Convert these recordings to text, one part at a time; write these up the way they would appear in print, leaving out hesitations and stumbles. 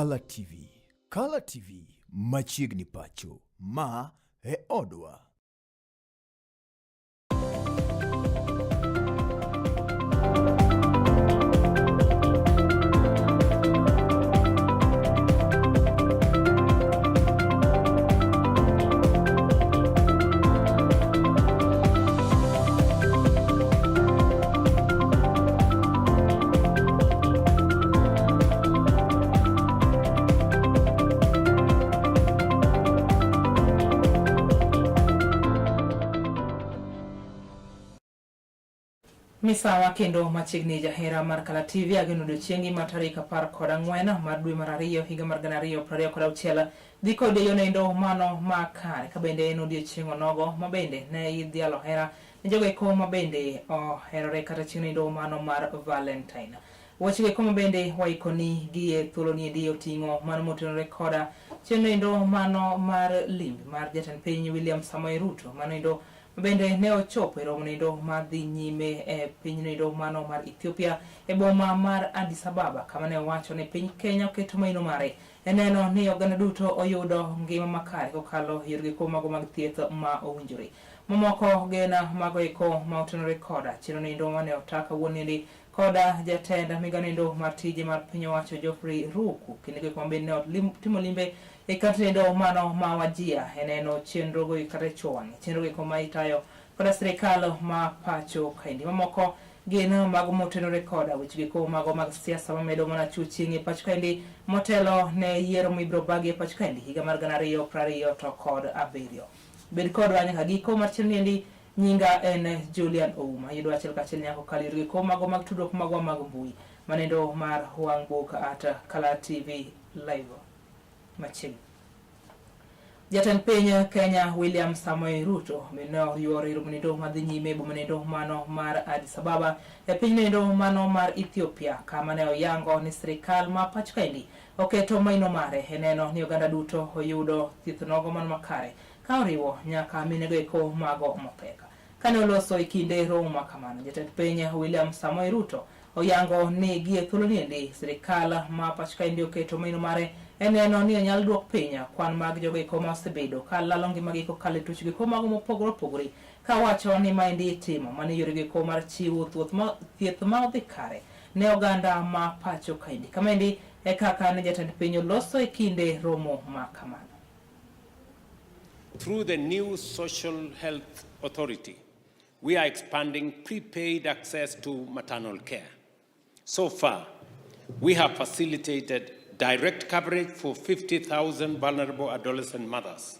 Kala TV. Kala TV machiegni pacho. Ma e odwa. Misawa kendo machiegni jahera mar Kala TV ageno odiochiengi ma tarik 14 mar dwe mar ariyo higa mar 2026 dhi kod e yonendo mano ma kare ka bende en odiochieng' onogo ma bende ne idhialo hera ne jogo eko ma bende oherore kata chieng' nindo mano mar Valentine. Weche eko ma bende waikoni gi e thuolo ni endi oting'o mano motenore koda chieng' nindo mano mar limbe mar jatend piny William Samoei Ruto mano endo bende ne ochopo e romo nindo madhi nyime e piny nindo mano mar Ethiopia e boma mar Addis Ababa kama ne owacho ni piny Kenya oketo maino mare e neno ni oganda duto oyudo ngima makare kokalo e yorgi kuom mago mag thieth ma owinjore. Mamoko gin mago eko ma otenore koda chenro nindo mane ota kawuono endi koda jatend migawo nindo mar tije mar piny owacho Geoffrey Ruku kendo gik ma bende ne timo limbe e kar nindo mano ma Wajir e neno chenro go kata e chuo wang'e chenro go eko ma itayo koda sirikal ma pacho kaendi. Mamoko gin mago motenore koda weche giko mago mag siasa mamedo mana chuo chieng' e pacho kaendi motelo ne yiero mibiro bagi e pacho kaendi higa mar 2027. Bed kodwa nyaka giko mar chenro niendi. Nyinga en Julian Ouma. Yudo achiel kachiel nyaka okalo yorgi ko mago mag tudruok magwa mag mbui manendo mar wang' book at Kala TV Live machiegni. Jatend piny Kenya William Samoei Ruto ne oyuoro e romo nendo madhi nyime e boma nendo mano mar Addis Ababa e piny nendo mano mar Ethiopia kama ne oyango ni sirikal ma pacho kaendi oketo maino mare e neno ni oganda duto oyudo thieth nogo mano makare ka oriwo nyaka minego eko mago mopek. Kane oloso e kinde romo ma kamano, jatend piny William Samoei Ruto oyango ni gie thuolo niendi sirikal ma pacho kaendi oketo maino mare e neno ni onyal duok piny kwan mag jogo eko ma osebedo ka lalo ngimagi kokalo e tuoche eko mago mopogore opogore ka wacho ni maendi itimo mana e yore eko mar chiwo thieth ma odhi kare ne oganda ma pacho kaendi. Kamaendi e kaka ne jatend piny oloso e kinde romo ma kamano. Through the new Social Health Authority, we are expanding prepaid access to maternal care. So far, we have facilitated direct coverage for 50,000 vulnerable adolescent mothers,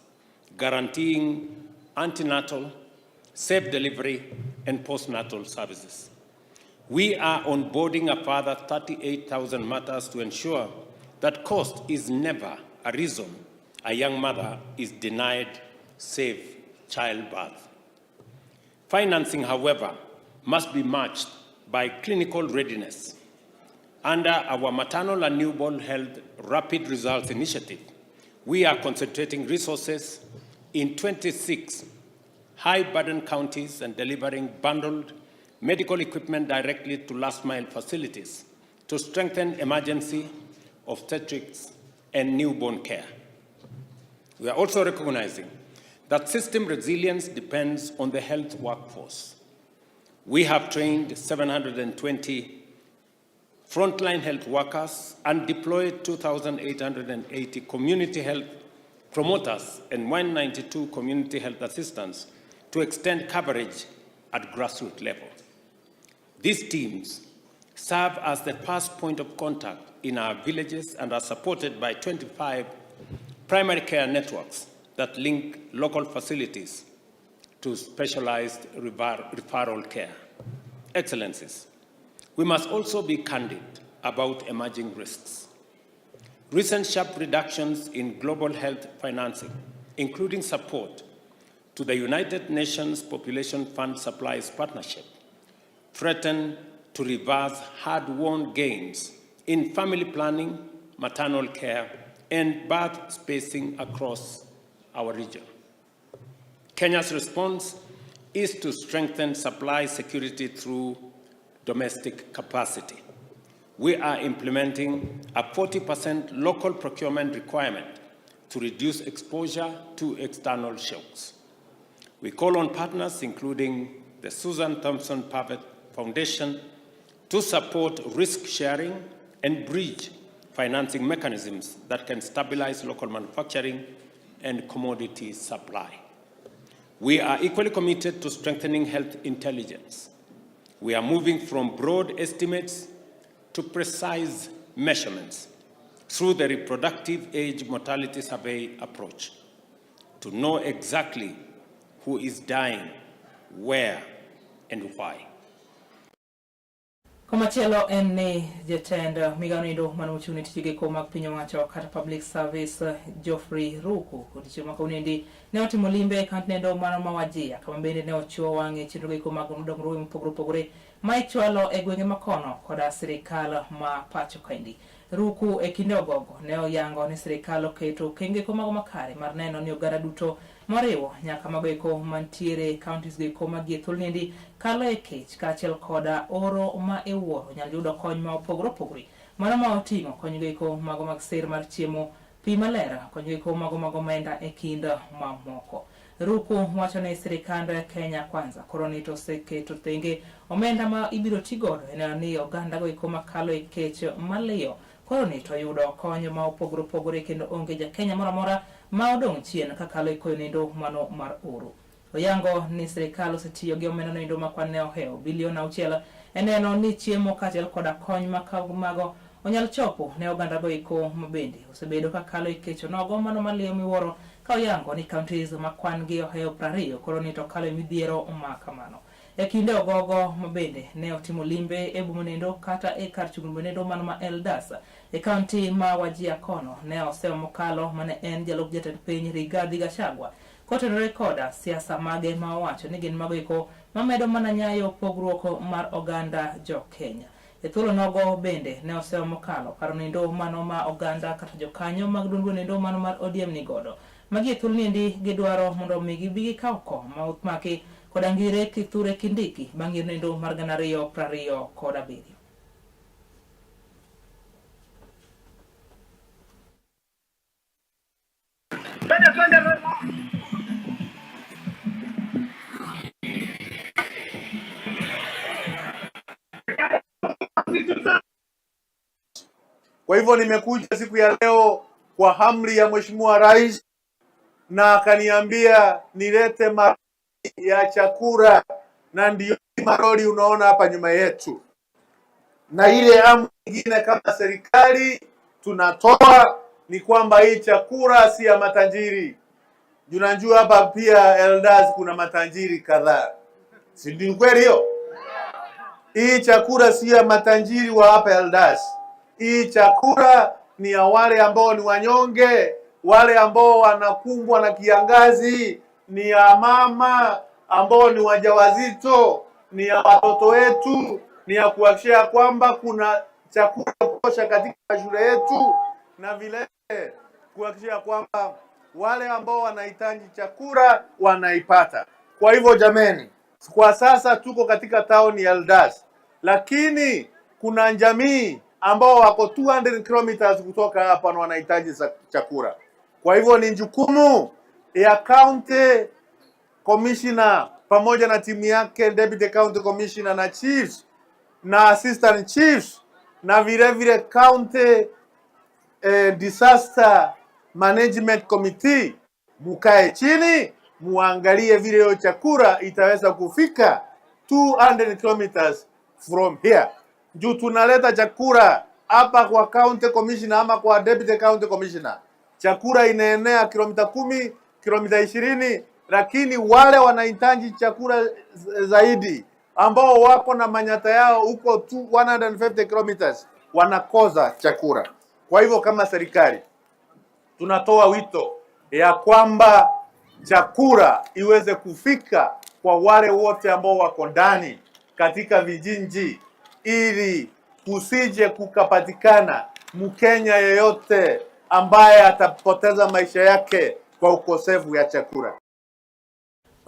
guaranteeing antenatal, safe delivery, and postnatal services. We are onboarding a further 38,000 mothers to ensure that cost is never a reason a young mother is denied safe childbirth. Financing, however, must be matched by clinical readiness. Under our Maternal and Newborn Health Rapid Results Initiative, we are concentrating resources in 26 high-burden counties and delivering bundled medical equipment directly to last-mile facilities to strengthen emergency, obstetrics, and newborn care. We are also recognizing that system resilience depends on the health workforce. We have trained 720 frontline health workers and deployed 2,880 community health promoters and 192 community health assistants to extend coverage at grassroots level. These teams serve as the first point of contact in our villages and are supported by 25 primary care networks that link local facilities to specialized referral care. Excellencies, we must also be candid about emerging risks. Recent sharp reductions in global health financing, including support to the United Nations Population Fund Supplies Partnership, threaten to reverse hard-won gains in family planning, maternal care, and birth spacing across our region. Kenya's response is to strengthen supply security through domestic capacity. We are implementing a 40% local procurement requirement to reduce exposure to external shocks. We call on partners, including the Susan Thompson Pavitt Foundation, to support risk sharing and bridge financing mechanisms that can stabilize local manufacturing and commodity supply. We are equally committed to strengthening health intelligence. We are moving from broad estimates to precise measurements through the reproductive age mortality survey approach to know exactly who is dying, where, and why. Komachielo en ni jatend migawo noendo mane ochung' ne tije geko mag piny owacho kata Public Service Geoffrey Ruku odiochieng' ma kawuonoendi ne otimo limbe e kaunti noendo mano ma Wajir kama bende ne ochuo wang'e chenro geko mag dongruoge mopogore opogore ma ichwalo e gwenge makono koda sirikal ma pacho kaendi. Ruku e kinde ogogo ne oyango ni sirikal oketo okenge eko mago makare mar neno ni oganda duto moriwo nyaka mago eko mantiere e counties go eko magie thuoloniendi kalo e kech kaachiel koda oro ma iwuoro nyal yudo kony ma opogore opogore mano ma oting'o kony go eko mago mag sir mar chiemo, pi maler, kony go eko mago mag omenda e kind mamoko. Ruku wacho ni sirikand Kenya Kwanza koro ni to oseketo thenge omenda ma ibiro ti godo e neno ni oganda go eko makalo e kech maliyo koro ni to yudo kony ma opogore opogore kendo onge ja Kenya moro amora ma odong' chien kakalo e koyo nendo mano mar oro. Oyango ni sirikal osetiyo gi omenda noendo ma kwan ne ohewo bilion auchiel e neno ni chiemo kaachiel koda kony ma mago onyal chopo ne oganda go eko ma bende osebedo kakalo e kech onogo mano maliyo miwuoro ka oyango ni counties ma kwan gi ohewo 20 koro ni to kalo e midhiero ma kamano. E kinde ogogo ma bende ne otimo limbe e boma noendo kata e kar chung' noendo mano ma Eldas e kaunti ma Wajir kono ne osewo mokalo mane en jalup jatend piny Rigathi Gachagua kotenore koda siasa mage ma owacho ni gin mago eko mamedo mana nyayo pogruok mar oganda jo Kenya. E thuolo nogo bende ne osewo mokalo paro noendo mano ma oganda kata jokanyo mag duond noendo mano mar ODM ni godo. Magi e thuolo niendi gidwaro mondo mi gibi gikaw kom ma maki koda ngire Kithure Kindiki bang' yiero noendo mar 2027. Kwa hivyo nimekuja siku ya leo kwa amri ya Mheshimiwa Rais na akaniambia nilete maroli ya chakula, na ndiyo maroli unaona hapa nyuma yetu. Na ile amri nyingine kama serikali tunatoa ni kwamba hii chakula si ya matajiri. Tunajua hapa pia Eldas kuna matajiri kadhaa, si ndio kweli hiyo? Hii chakula si ya matajiri wa hapa Eldas. Hii chakula ni ya wale ambao ni wanyonge, wale ambao wanakumbwa na kiangazi, ni ya mama ambao ni wajawazito, ni ya watoto wetu, ni ya kuhakikisha kwamba kuna chakula kutosha katika shule yetu, na vile kuhakikisha kwamba wale ambao wanahitaji chakula wanaipata. Kwa hivyo jameni, kwa sasa tuko katika town ya Eldas, lakini kuna jamii ambao wako 200 kilometers kutoka hapa na wanahitaji chakula. Kwa hivyo ni jukumu ya county commissioner pamoja na timu yake, deputy county commissioner na chiefs na assistant chiefs na vile vile county disaster management committee, mukae chini muangalie vile hiyo chakula itaweza kufika 200 kilometers from here. Juu tunaleta chakula hapa kwa county commissioner ama kwa deputy county commissioner, chakula inaenea kilomita 10, kilomita 20, lakini wale wanahitaji chakula zaidi ambao wako na manyata yao huko 150 kilometers wanakosa chakula. Kwa hivyo kama serikali tunatoa wito ya kwamba chakula iweze kufika kwa wale wote ambao wako ndani katika vijiji, ili kusije kukapatikana Mkenya yeyote ambaye atapoteza maisha yake kwa ukosefu ya chakula.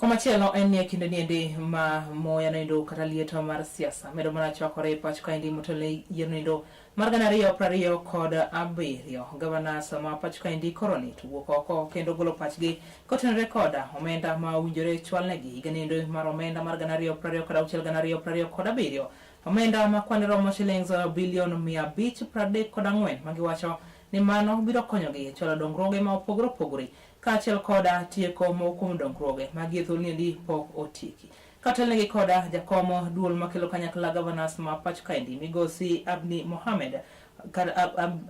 Komachielo en ni e kinde niendi ma muya noendo kata lieto mar siasa medo mana chwakore e pacho kaendi motelo ne yiero noendo mar 2027. Gavanas ma pacho kaendi koroni to wuok oko kendo golo pachgi kotenore koda omenda ma owinjore chwalnegi higa niendo mar omenda mar 2026 2027. Omenda ma kwane romo shillings bilion 534 ma giwacho ni mano biro konyogi e chwalo dongruoge ma opogore opogore kaachiel koda tieko moko kuom dongruoge ma gie thuoloni pok otieki. Katelnegi koda jakom duol makelo kanyakla governors ma pacho kaendi migosi Abni Mohamed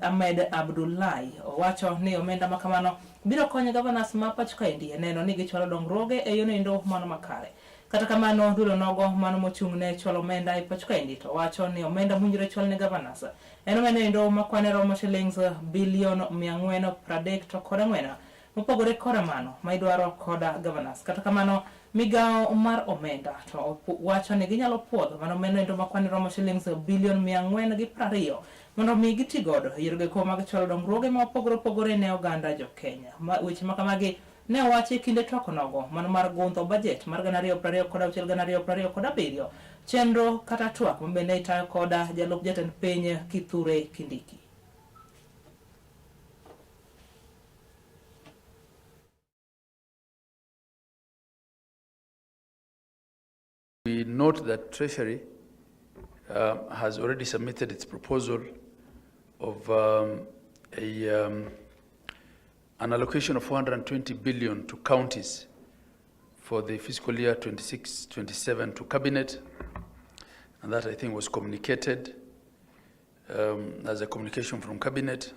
Ahmed Abdullahi owacho ni omenda ma kamano biro konyo governors ma pacho kaendi e neno ni gichwalo dongruoge e yono endo mano makare. Kata kamano duol onogo mano mochung' ne chwalo omenda e pacho kaendi to wacho ni omenda mowinjore chwal ne governors en omenda endo ma kwane romo shillings bilion 434 mopogore koda mano ma idwaro koda governors. Kata kamano migawo mar omenda to wacho ni ginyalo puodho mano omenda endo ma kwane romo shillings bilion 420 mondo mi giti godo e yore go mag chwalo dongruoge ma opogore opogore ne oganda jo Kenya. Weche ma kamagi ne owachi e kinde twak onogo mano mar gundho budget mar 2026 2027 chenro kata twak ma bende itayo koda jalup jatend piny Kithure Kindiki. We note that Treasury has already submitted its proposal of an allocation of 420 billion to counties for the fiscal year 26-27 to Cabinet, and that I think was communicated as a communication from Cabinet.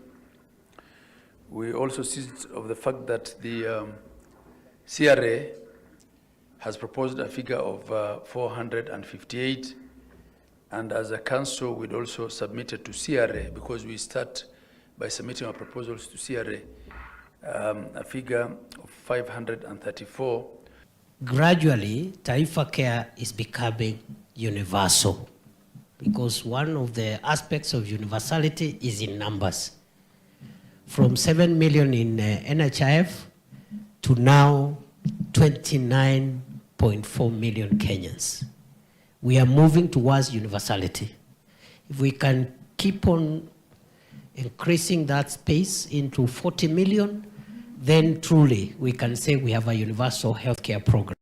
We also seized of the fact that the CRA has proposed a figure of 458, and as a council we'd also submitted to CRA, because we start by submitting our proposals to CRA, a figure of 534. Gradually, Taifa Care is becoming universal, because one of the aspects of universality is in numbers. From 7 million in NHIF to now 29.4 million Kenyans. We are moving towards universality. If we can keep on increasing that space into 40 million, then truly we can say we have a universal healthcare program.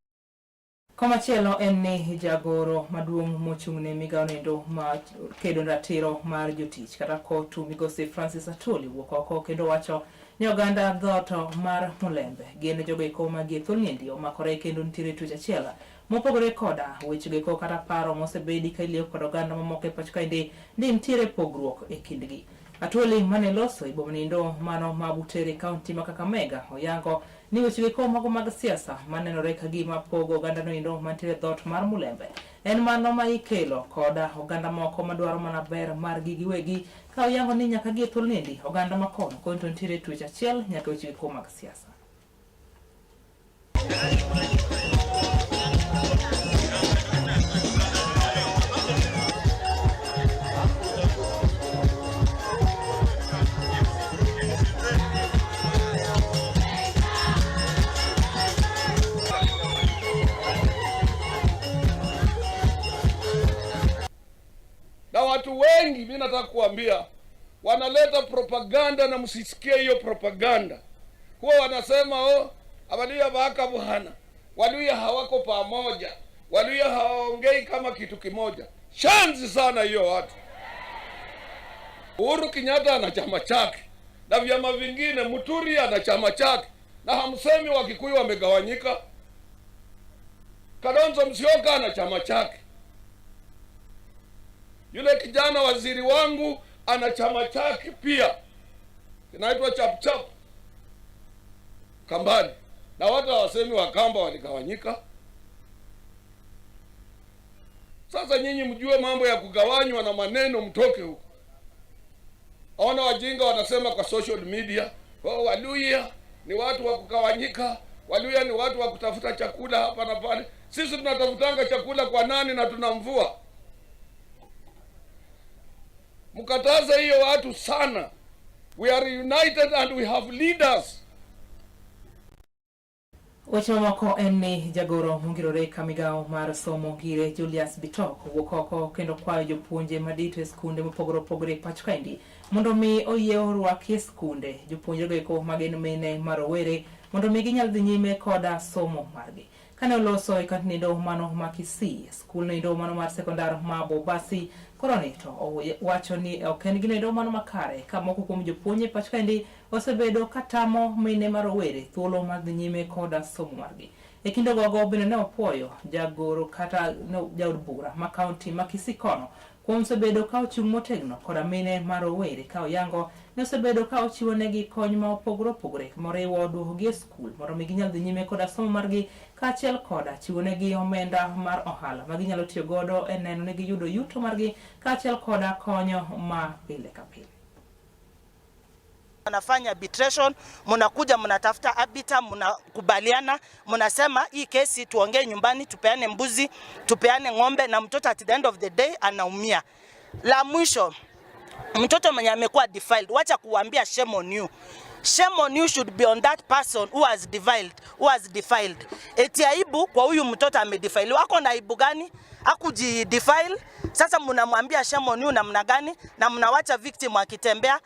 Komachielo en ni jagoro maduong' mochung' ne migawo noendo ma kedo ratiro mar jotich kata kotu migosi Francis Atwoli wuok oko kendo wacho ni oganda dhoot mar Mulembe gin jogo eko ma gie thuolniendi omakore kendo nitiere tuoche achiel mopogore koda wechego eko kata paro mosebedi ka iliyo kod oganda mamoko e pacho kaendi ni nitiere pogruok e kindgi. Atwoli mane loso e boma nindo mano ma Butere kaunti ma Kakamega oyango ni weche go mago mag siasa manenore ka gima pogo oganda noendo mantiere dhoot mar Mulembe en mano ma ikelo koda oganda moko madwaro mana ber margi giwegi ka oyango ni nyaka gie thuolniendi oganda makono koni to nitiere tuoche achiel nyaka weche go mag siasa. Na watu wengi mimi nataka kuambia wanaleta propaganda, na msisikie hiyo propaganda. Huwa wanasema oh, Abaluya baka buhana, Waluya hawako pamoja, Waluya hawaongei kama kitu kimoja. Shanzi sana hiyo watu. Uhuru Kenyatta ana chama chake na vyama vingine, Muturi ana chama chake, na hamsemi Wakikuyu wamegawanyika. Kalonzo Musyoka ana chama chake. Yule kijana waziri wangu ana chama chake pia, kinaitwa Chap Chap Kambani, na watu hawasemi Wakamba waligawanyika. Sasa nyinyi mjue mambo ya kugawanywa na maneno, mtoke huko. Ona wajinga wanasema kwa social media, oh, Waluya ni watu wa kugawanyika, Waluya ni watu wa kutafuta chakula hapa na pale. Sisi tunatafutanga chakula kwa nani na tunamvua? Mkataze hiyo watu sana. We are united and we have leaders. Weche mamoko en ni jagoro mongirore ka migawo mar somo gire Julius Bitok owuok oko kendo kwayo jopuonje madito e skunde mopogore opogore e pacho kaendi mondo mi oyie orwaki e skunde jopuonjrego eko magin mine ma rowere mondo mi ginyal dhi nyime koda somo margi. Kane oloso e kant nindo mano ma Kisii, skul nindo mano mar sekondar ma Bobasi, koroni to owacho ni ok en gino mano makare ka moko kuom jopuonj e pacho kaendi osebedo ka tamo mine ma rowere thuolo mar dhi nyime koda somo margi. E kinde gogo bende ne opuoyo jagoro kata jaod bura ma kaunti ma Kisii kono kuom osebedo ka ochung' motegno koda mine ma rowere ka oyango ni osebedo ka ochiwo negi kony ma opogore opogore moriwo duokogi e skul mondo mi ginyal dhi nyime koda somo margi kaachiel koda chiwo negi omenda mar ohala ma ginyalo tiyo godo e neno ni giyudo yuto margi kaachiel koda konyo ma pile ka pile. Wanafanya arbitration, mnakuja mnatafuta arbiter, mnakubaliana, mnasema hii kesi tuongee nyumbani, tupeane mbuzi, tupeane ng'ombe, na mtoto at the end of the day anaumia. La mwisho, mtoto mwenye amekuwa defiled, wacha kuambia shame on you. Shame on you should be on that person who has defiled, who has defiled. Eti aibu kwa huyu mtoto amedefile. Ako na aibu gani? Hakujidefile. Sasa mnamwambia shame on you namna gani? Na mnawacha victim akitembea.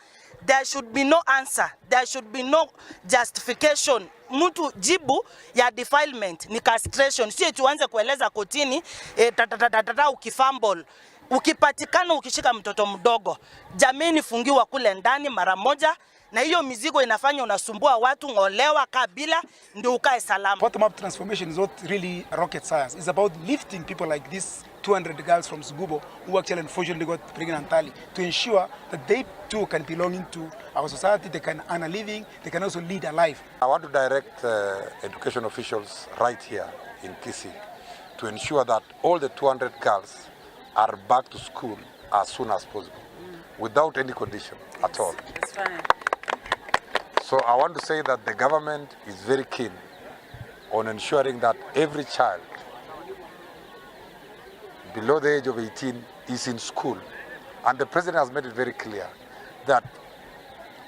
There should be no answer. There should be no justification. Mtu jibu ya defilement ni castration. Sio tuanze kueleza kotini e, tatatatata ukifumble. Ukipatikana ukishika mtoto mdogo, jameni, fungiwa kule ndani mara moja, na hiyo mizigo inafanya unasumbua watu, ng'olewa kabila ndio ukae salama. Bottom up transformation is not really rocket science. It's about lifting people like these 200 girls from Sugubo who actually unfortunately got pregnant early to ensure that they too can belong into our society, they can earn a living, they can also lead a life. I want to direct education officials right here in Kisii to ensure that all the 200 girls are back to school as soon as possible, without any condition at all. That's fine. So I want to say that the government is very keen on ensuring that every child below the age of 18 is in school. And the president has made it very clear that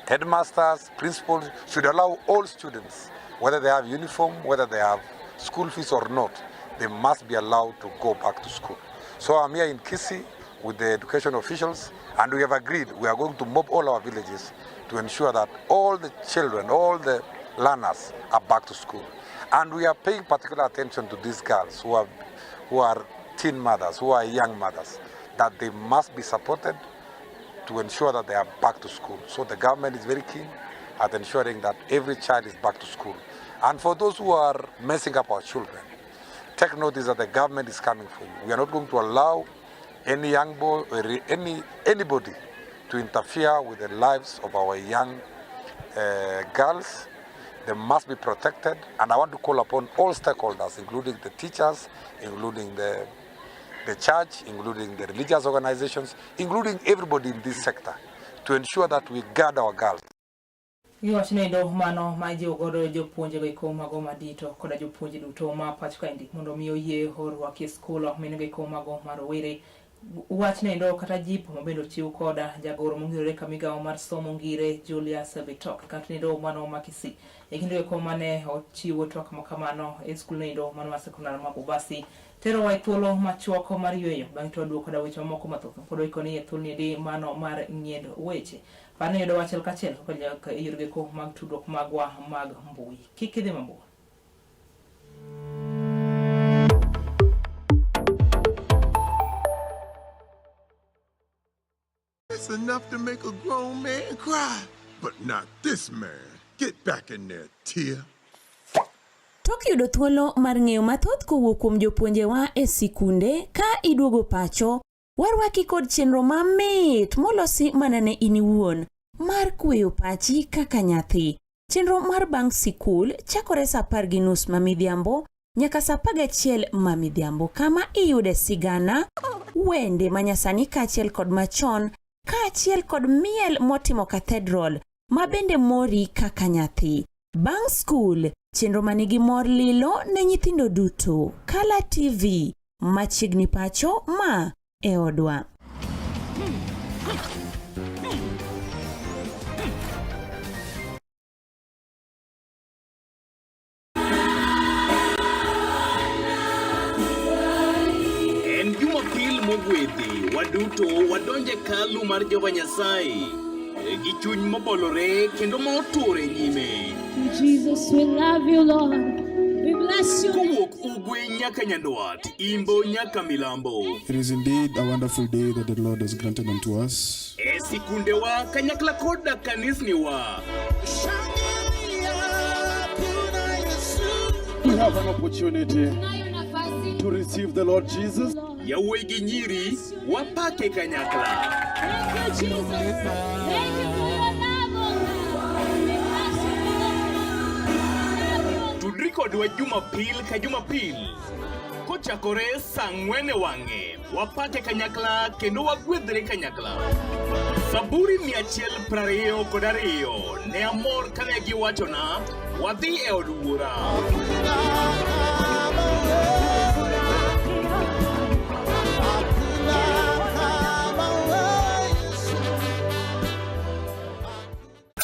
headmasters, principals should allow all students, whether they have uniform, whether they have school fees or not, they must be allowed to go back to school. So I'm here in Kisii with the education officials, and we have agreed we are going to mob all our villages to ensure that all the children, all the learners are back to school. And we are paying particular attention to these girls who are teen mothers, who are young mothers, that they must be supported to ensure that they are back to school. So the government is very keen at ensuring that every child is back to school. And for those who are messing up our children, take notice that the government is coming for you. We are not going to allow any young boy or anybody to interfere with the lives of our young girls. They must be protected, and I want to call upon all stakeholders, including the teachers, including the church, including the religious organizations, including everybody in this sector, to ensure that we guard our girls. Giwacho ni doho mano ma ijiwo godo jopuonjego eko mago madito koda jopuonje duto ma pacho kaendi mondo mi oyie orwaki e skul minego eko mago ma rowere. Wach nendo kata jipo mabende ochiw koda jagoro mongirore ka migawo mar somo ngire Julius Bitok kata nendo mano ma Kisii e kinde eko mane ochiwo twak makamano e skul nendo mano mar sekondar ma Bobasi. Terowa e thuolo machuok mar yweyo bang'e to waduogo koda weche mamoko mathoth pod waikoni e thuolo niendi mano mar ng'iendo weche. Par ni yudowa achiel kachiel kokalo e yore go mag tudruok magwa mag mbui. Kik idhi mabor. It's enough to make a grown man cry, but not this man. Get back in there, Tia. Tok yudo thuolo mar ng'eyo mathoth kowuok kuom jopuonjewa e sikunde ka iduogo pacho, warwaki kod chenro mamit molosi mana ne in iwuon mar kweyo pachi kaka nyathi. Chenro mar bang' sikul chakore saa 10:30 ma midhiambo nyaka saa 11 ma midhiambo kama iyude sigana, wende manyasani kaachiel kod machon kaachiel kod miel motimo cathedral ma bende mori kaka nyathi. Bang' skul, chenro manigi mor lilo ne nyithindo duto. Kala TV, machiegni pacho ma e odwa. Waduto wadonj e hekalu mar Jehova Nyasaye gi chuny mobolore kendo ma otur e nyime. Jesus, we love you, Lord. We bless you. Kowuok ugwe nyaka nyandwat, imbo nyaka milambo. It is indeed a wonderful day that the Lord has granted unto us. E sikundewa kanyakla koda kanisniwa. We have an opportunity to receive the Lord Jesus. Yawuoyi gi nyiri wapake kanyakla. Thank you, Jesus. Thank you for your love, oh God. We bless you, Lord. Tudri kodwa Jumapil ka Jumapil kochakore saa ang'wen e wang'e wapake kanyakla kendo wagwedhre kanyakla. Zaburi 122 ne amor kane giwachona wadhi e od wuora.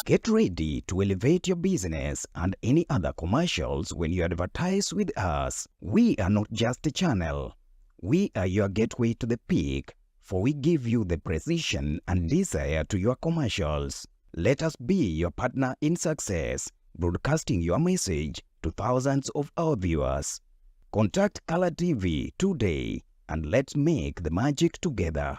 Get ready to elevate your business and any other commercials when you advertise with us. We are not just a channel. We are your gateway to the peak, for we give you the precision and desire to your commercials. Let us be your partner in success, broadcasting your message to thousands of our viewers. Contact Color TV today and let's make the magic together.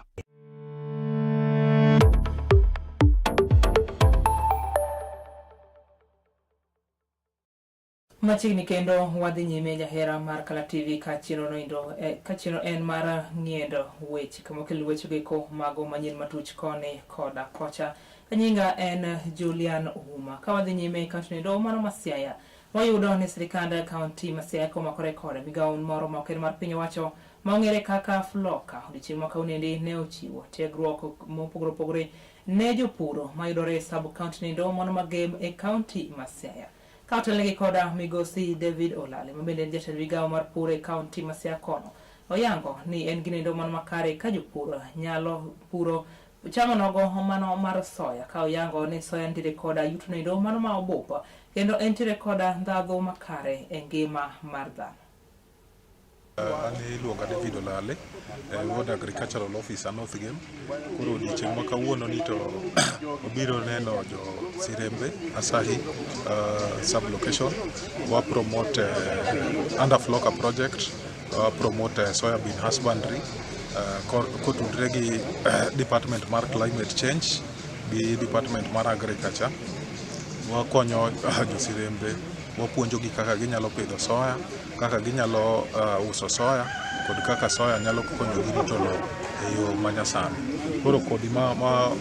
Machiegni kendo wadhi nyime jahera mar Kala TV ka chenro noendo ka chenro en mar ng'iendo weche kama okel weche goeko mago manyien matuch koni koda kocha. Nyinga en Julian Ouma. Ka wadhi nyime kaunti noendo mano ma Siaya wayudo ni sirikand kaunti ma Siaya komakore kode migawo moro ma ok en mar piny owacho ma ong'ere kaka Floka odiochieng' ma kawuonoendi ne ochiwo tiegruok mopogore opogore ne jopur mayudore e sub kaunti noendo mano ma Gem e kaunti ma Siaya. Ka otelnegi koda migosi David Olale ma bende en jatend migawo mar pur e kaunti ma Siaya kono oyango ni en gi nendo mano makare ka jopur nyalo puro cham onogo mano mar soya ka oyango ni soya nitiere koda yuto noendo mano ma obup kendo entiere koda ndhadhu makare e ngima mar dhano. An iluonga David Olale, Ward Agricultural Officer North Gem. Koro odiochieng' ma kawuono ni to obiro neno jo Sirembe Asahi sub location. Wa promote under Floka project, wa promote soybean husbandry kotudre gi department mar climate change gi department mar agriculture. Wakonyo jo Sirembe, wapuonjogi kaka ginyalo pidho soya, kaka ginyalo uso soya kod kaka soya nyalo konyogi rito lowo e yo manyasani. Koro kodhi ma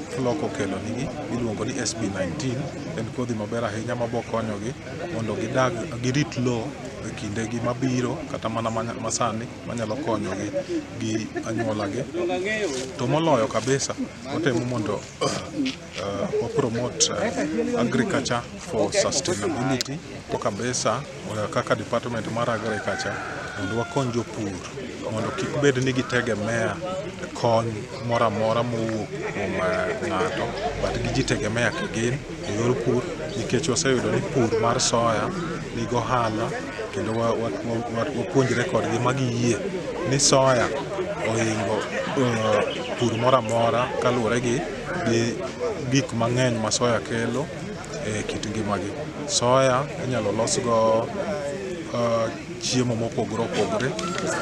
Floka okelo nigi iluongo ni SB19 en kodhi maber ahinya mabo konyogi mondo gidag girit lowo e kindegi mabiro kata mana masani manyalo konyogi gi anyuolagi. To moloyo kabisa watemo mondo wa promote agriculture for sustainability to kabisa kaka department mar agriculture mondo wakony jopur mondo kik bed ni gitegemea kony moro amora mowuok kuom ng'ato but gijitegemea kigin e yor pur nikech waseyudo ni pur mar soya nigi ohala kendo wapuonjre kodgi ma giyie ni soya ohingo pur moro amora kaluwore gi gik mang'eny ma soya kelo e kit ngimagi. Soya inyalo losgo chiemo mopogore opogore,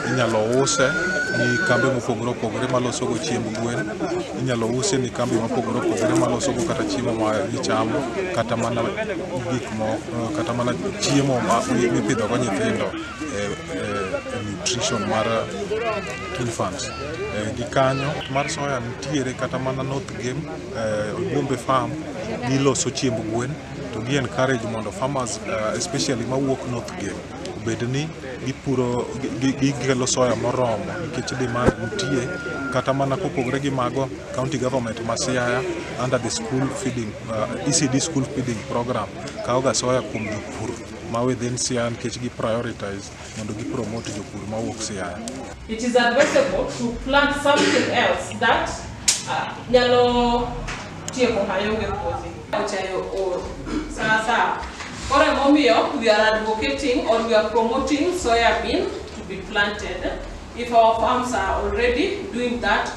inyalo use ni kambe mopogore opogore malosogo chiemb gwen, inyalo use ni kambi mopogore opogore malosogo kata chiemo ma gichamo, kata mana gik mo, kata mana chiemo mipidhogo nyithindo e nutrition mar infants. Gi kanyo mar soya nitiere kata mana North Gem, Ogombe Farm giloso chiemb gwen to gi encourage mondo farmers especially mawuok North Gem obed ni gipuro gikelo soya moromo nikech demand nitie. Kata mana kopogore gi mago, county government ma Siaya under the school feeding ECD school feeding program kawo ga soya kuom jopur ma within Siaya nikech gi prioritize mondo gi promote jopur mawuok Siaya. It is advisable to plant something else that nyalo tieko mayonge puothe. Ochayo oro. Sawa sawa. Koro emomiyo we are advocating or we are promoting soya bean to be planted. If our farms are already doing that,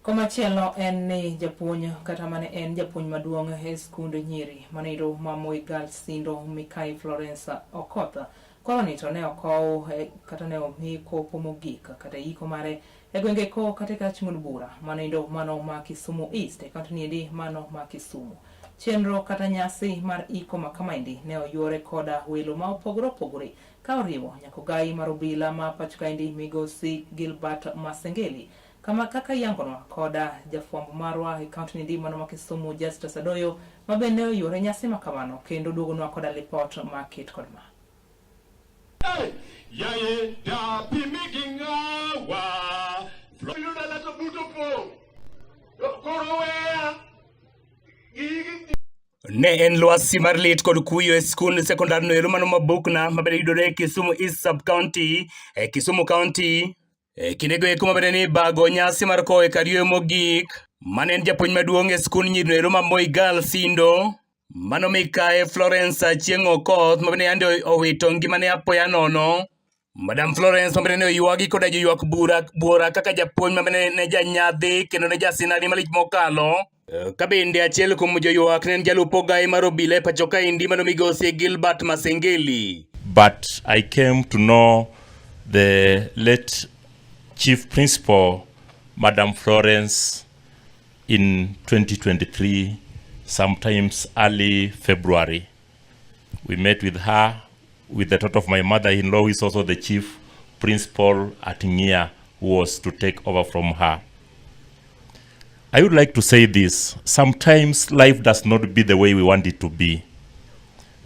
Komachielo en ni japuonj kata mane en japuonj maduong' e skund nyiri manoero ma Moi Girls Sindo Mikai Florence Okoth koroni to ne okow kata ne omi kopo mogik kata iko mare e gwenge ko kata e kach ng'ud bura manoendo mano ma Kisumu East e kaunti niendi mano ma Kisumu. Chenro kata nyasi mar iko ma kamaendi ne oyuore koda welo ma opogore opogore ka oriwo nyaka ogai mar obila ma pacho kaendi migosi Gilbert Masengeli Kama kaka iyangonwa koda jafwambo marwa e kaunti ni mano ma Kisumu Justus Adoyo ma be ne oyuore nyasi ma kamano kendo duogonwa koda lipot ma ket kod ma. Hey, yaye da pimi gi ng'awa. Yudo dala to buto pong'. Koro weya. Gigi Ne en lwasi mar lit kod kuyo e skund sekondar no ero mano ma Bukna ma bende yudore e Kisumu East Sub County e Kisumu County. E kindego eko ma bende ni bago nyasi mar kowo e kar yueyo mogik, mane en japuonj maduong' e skund nyiri no ero ma Moi Girls Sindo, mano mikaye Florence Achieng' Okoth ma bende yande owito ngimane apoya nono. Madam Florence ma bende ne oywagi koda joywak bura buora kaka japuonj ma bende ne janyadhi kendo ne jasinani malich mokalo. Ka bende achiel kuom joywak ne en jalup ogaye mar obila e pacho kaendi mano migosi Gilbert Masengeli. But I came to know the late chief principal, Madam Florence, in 2023, sometimes early February. We met with her, with the daughter of my mother-in-law, who is also the chief principal at Ngia, who was to take over from her. I would like to say this. Sometimes life does not be the way we want it to be,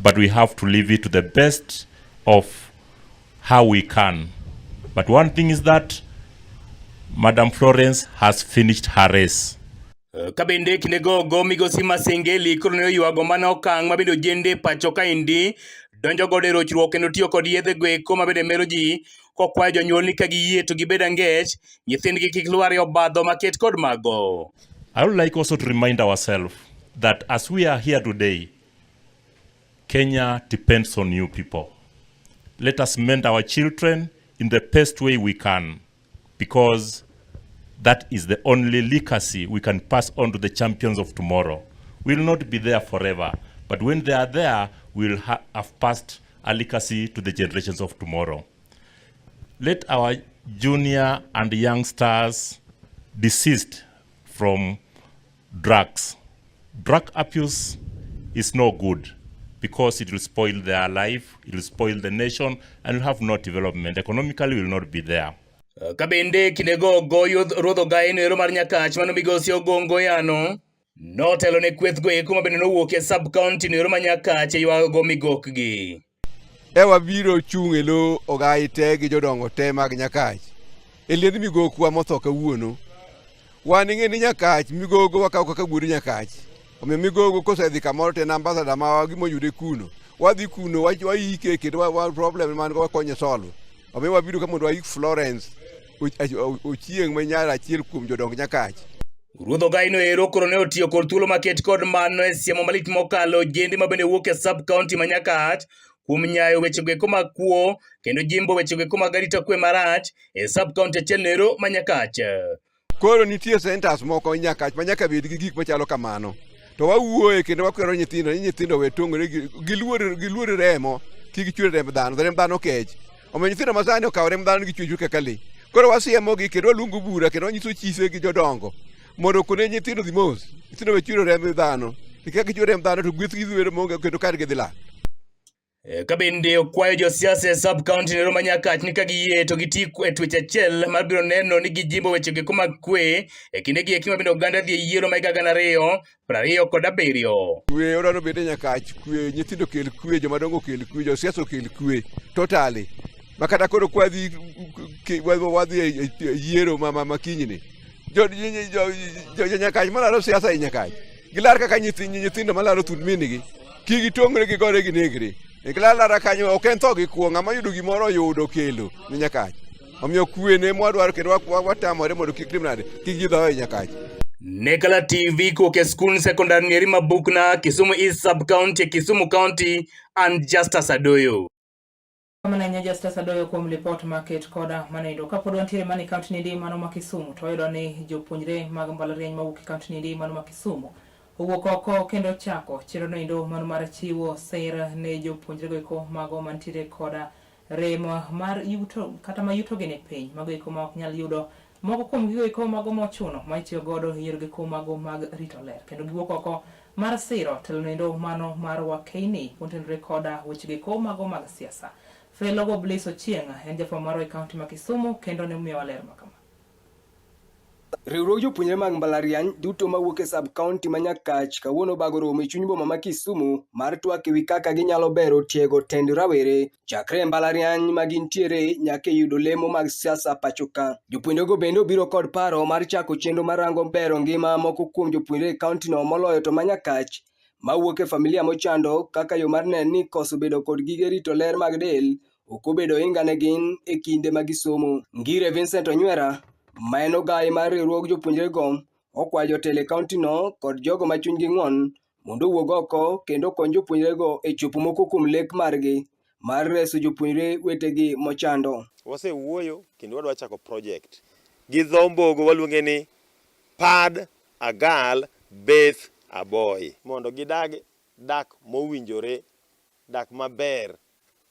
but we have to live it to the best of how we can. But one thing is that Madam Florence has finished her race. Ka bende kinde gogo migosi Masengeli koro ne oywago mana okang' ma bende ojende pacho kaendi donjo godo e rochruok kendo tiyo kod yedhe goeko ma bende mero ji kokwayo jonyuol ni ka giyie to gibed angech nyithindgi kik lwar e obadho maket kod mago. I would like also to remind ourselves that as we are here today, Kenya depends on you people. Let us mend our children in the best way we can, because that is the only legacy we can pass on to the champions of tomorrow. We will not be there forever, but when they are there, we will have passed a legacy to the generations of tomorrow. Let our junior and youngsters desist from drugs. Drug abuse is no good because it will spoil their life, it will spoil the nation, and will have no development. Economically, will not be there. Ka bende kindego goyo ruodh ogaye no ero mar Nyakach mano migosi Ogongo Yano notelo ne kweth go eko ma bende nowuok e sub county no ero ma Nyakach e ywago migokgi. E wabiro chung' e lo ogayi te gi jodongo te mag Nyakach e liend migokwa motho kawuono. Wan ing'e ni Nyakach migogo wakawo kaka wuod Nyakach. Omiyo migogo kosedhi kamoro to en ambassador ma gimoyude kuno. Wadhi kuno waike kendo wa problem man go wakonye solve. Omiyo wabiro ka mondo waik Florence Ochieng' ma nyar achiel kuom jodong Nyakach. Ruodh Ogaino ero koro ne otiyo kod thuolo maket kod mano e siemo malich mokalo ojende ma bende wuok e sub county ma Nyakach kuom nyayo wechego eko mag kuo kendo jimbo wechego eko mag arita kwe marach e sub county achiel ero ma Nyakach. Koro nitie centers moko Nyakach ma nyaka bed gi gik machalo kamano. To wawuoye kendo wakwero nyithindo ni nyithindo we tong'ore giluor giluor remo kik gichwer remb dhano, remb dhano kech. Omiyo nyithindo masani okawo remb dhano gichwe kaka lee. Koro wasiemogi kendo waluongo bura kendo wanyiso chise gi jodongo mondo okone nyithindo dhi mos. Nyithindo we chwero remb dhano. Nikech ka gichwero remb dhano to gweth gi dhi bedo maonge kendo kargi dhi lal. Ka bende okwayo josiasa e sub county nero ma Nyakach ni ka giyie to giti e twech achiel mar biro neno ni gijimbo weche go eko mag kwe e kinde gi eki ma bende oganda dhi e yiero ma higa 2027. Kwe odwaro bed e Nyakach, kwe nyithindo okel kwe, jomadongo okel kwe, josiasa okel kwe totally. Ma kata koro kwadhi wadhi e yiero ma kinyni, jo Nyakach malaro siasa e Nyakach gilar kaka nyithindo malaro thund min-gi, kik gitong're gigore ginegre. Gilar lara kanyo ok en tho gi kuo, ng'ama oyudo gimoro oyudo kelo ne Nyakach. Omiyo kwe ne mwadwaro kendo watamore mondo kik tim nade, kik ji tho e Nyakach. Nekala TV kowuok e skund sekondar Nyeri Mabukna, Kisumu East Sub County, Kisumu County, and Justus Adoyo. Kamano ahinya Justus Adoyo kuom lipot maket koda manoendo. Kapod wantiere mana e kaunti niendi mano ma Kisumu to wayudo ni jopuonjre mag mbalariany mawuok e kaunti niendi mano ma Kisumu owuok oko kendo chako chenro noendo mano mar chiwo sir ne jopuonjre goeko mago mantiere koda rem mar yuto kata ma yutogi ni piny mago eko ma ok nyal yudo moko kuom gigo eko mago mochuno ma itiyo godo e yorego eko mago mag rito ler kendo giwuok oko mar siro telo noendo mano mar Wakeini motenore koda wechego eko mago mag siasa. Felogo Bliss Ochieng en jafwambo marwa e kaunti ma Kisumu kendo ne omiyowa ler ma kama. Riwruog jopuonjre mag mbalariany duto mawuok e sub county ma Nyakach kawuono obago romo e chuny boma ma Kisumu mar twak ewi kaka ginyalo bero tiego tend rawere chakre e mbalariany ma gintiere nyaka e yudo lemo mag siasa pachoka. Jopuonjrego bende obiro kod paro mar chako chenro mar rango bero ngima moko kuom jopuonjre e kauntino moloyo to ma Nyakach mawuok e familia mochando kaka yo mar neno ni koso bedo kod gige rito ler mag del ok obedo ohinga ne gin e kinde ma gisomo. Ngire Vincent Onywera ma en ogayi mar riwruog jopuonjrego okwayo jotelo e kauntino kod jogo ma chunygi ng'won mondo owuog oko kendo okony jopuonjrego e chopo moko kuom lek margi mar reso jopuonjre wetegi mochando. Wasewuoyo kendo wadwa chako project. Gi dho Mbogo waluonge ni pad a girl, bathe a boy. Mondo gidag dak mowinjore, dak maber,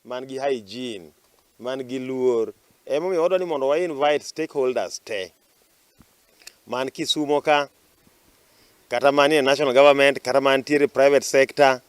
man gi hygiene, man gi luor. Emomiyo wadwa ni mondo wa invite stakeholders te man Kisumo ka, kata manie national government, kata mantiere private sector,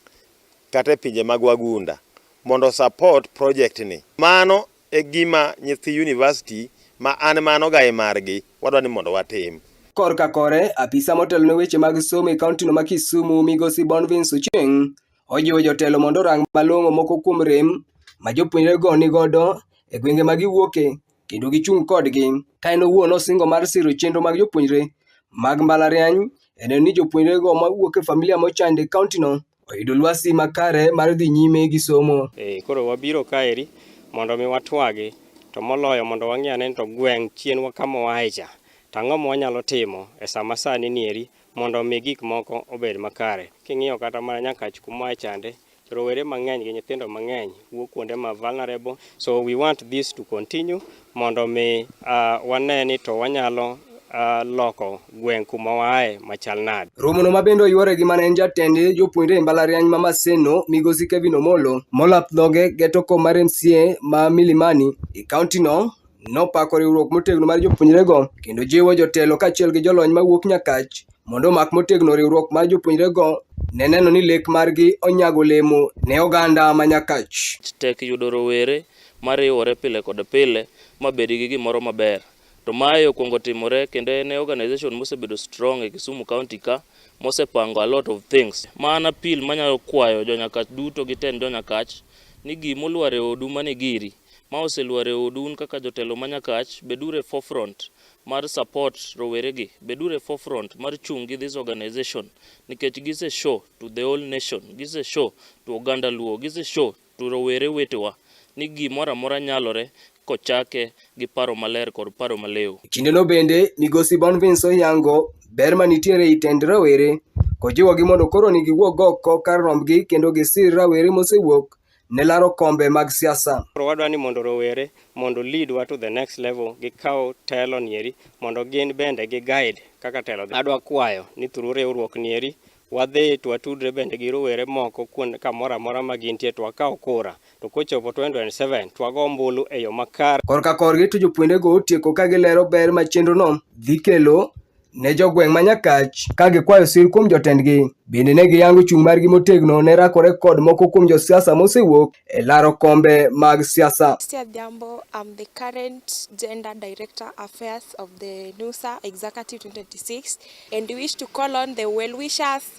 kata e pinje mag wagunda mondo support project ni. Mano e gima nyithi university ma an mano ga e margi wadwa ni mondo watim. Korka kore, apisa motelo ne weche mag somo e kauntino ma Kisumu migosi Bonvince Ochieng ojiwo jotelo mondo orang malong'o moko kuom rem ma jopuonjrego nigodo e gwenge ma giwuoke kendo gichung' kodgi. Ka en owuon osingo mar siro chenro mag jopuonjre mag mbalariany e neno ni jopuonjrego mawuok e familia mochando e kauntino oyudo lwasi makare mar dhi nyime gi somo. E, koro wabiro kaeri mondo mi watwagi to moloyo mondo wang'i ane ni to gweng' chien wa kama waaye cha to ang'o ma wanyalo timo e sama sani nieri mondo mi gik moko obed makare. King'iyo kata mana Nyakach kuma waaye chande, rowere mang'eny gi nyithindo mang'eny wuok kuonde ma vulnerable. So we want this to continue mondo mi uh, wane ni to wanyalo uh, loko gweng' kuma waaye machal nade. Romono ma bende oyuore gi mane en jatend jopuonjre e mbalariany ma Maseno migosi Kevin Omolo molap dhoge geto kom mar MCA ma Milimani e kauntino nopako riwruok motegno mar jopuonjrego kendo jiwo jotelo kaachiel gi jolony mawuok Nyakach mondo omak motegno riwruok mar jopuonjrego ne neno ni lek margi onyago olemo ne oganda ma Nyakach. Tek yudo rowere mariwore pile kod pile ma bed gi gimoro maber. To mae okwongo timore kendo en e organization mosebedo strong e Kisumu County ka mosepango a lot of things. Ma an appeal manyalo kwayo jo Nyakach duto gi tend jo Nyakach ni gimolwar e odu mane giri ma oselwar e odu un kaka jotelo ma Nyakach beduru e forefront mar support roweregi, beduru e forefront mar chung' gi this organization nikech gise show to the whole nation, gise show to oganda Luo, gise show to rowere wetewa ni gimoro amora nyalore kochake gi paro maler kod paro maliw. E kindeno bende, migosi Bonvince oyango ber manitiere ei tend rawere kojiwogi mondo koro ni giwuog oko kar rombgi kendo gisir rawere mosewuok ne laro kombe mag siasa. Koro wadwa ni mondo rowere mondo lead wa to the next level, gikaw telo nieri mondo gin bende gi guide kaka telo dhi. Adwa kwayo ni through riwruok nieri wadhi to watudre bende gi rowere moko kuond kamoro amora ma gintie to wakaw kura to kochopo 2027 to wago ombulu e yo makare. Korka korgi to jopuonjrego otieko ka gilero ber ma chenrono dhi kelo ne jogweng' ma Nyakach ka gikwayo sir kuom jotendgi. Bende ne giyango chung' margi motegno ne rakore kod moko kuom josiasa mosewuok e laro kombe mag siasa. Christy Adhiambo, I'm the current Gender Director Affairs of the NUSA Executive 2026 and we wish to call on the well-wishers,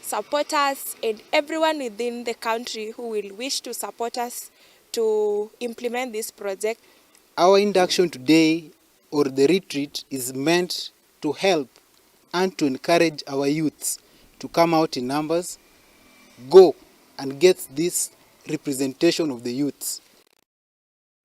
supporters and everyone within the country who will wish to support us to implement this project. Our induction today or the retreat is meant to help and to encourage our youths to come out in numbers, go and get this representation of the youths.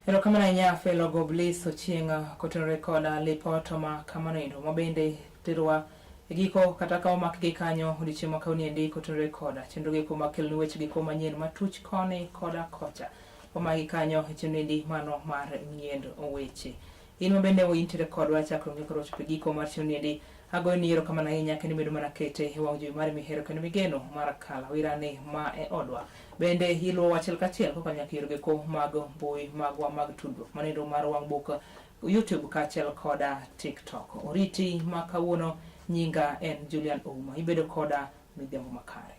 Erokamano ahinya Felo Bliss Ochieng' kotenore kod lipot ma kamano endo ma bende terowa e giko kata ka omakgi kanyo odiochieng' ma kawuono endi kotenore kod chenro giko makeloni weche giko manyien matuch koni koda kocha. Wamagi kanyo e chenro mano mar ng'iend weche. In ma bende intiere kodwa chakruok nyaka rochopo e giko mar chenro niendi, agoyo ni erokamano ahinya kendo imedo mana kete e wang' jowi mari mihero kendo migeno mar Kala Wirani ma e odwa. Bende iluwowa achiel kachiel kokalo nyaka yore geko mag mbui magwa mag tudruok manendo mar wang' buk YouTube kaachiel koda TikTok. Oriti ma kawuono nyinga en Julian Ouma. Ibedo koda midhiambo makare.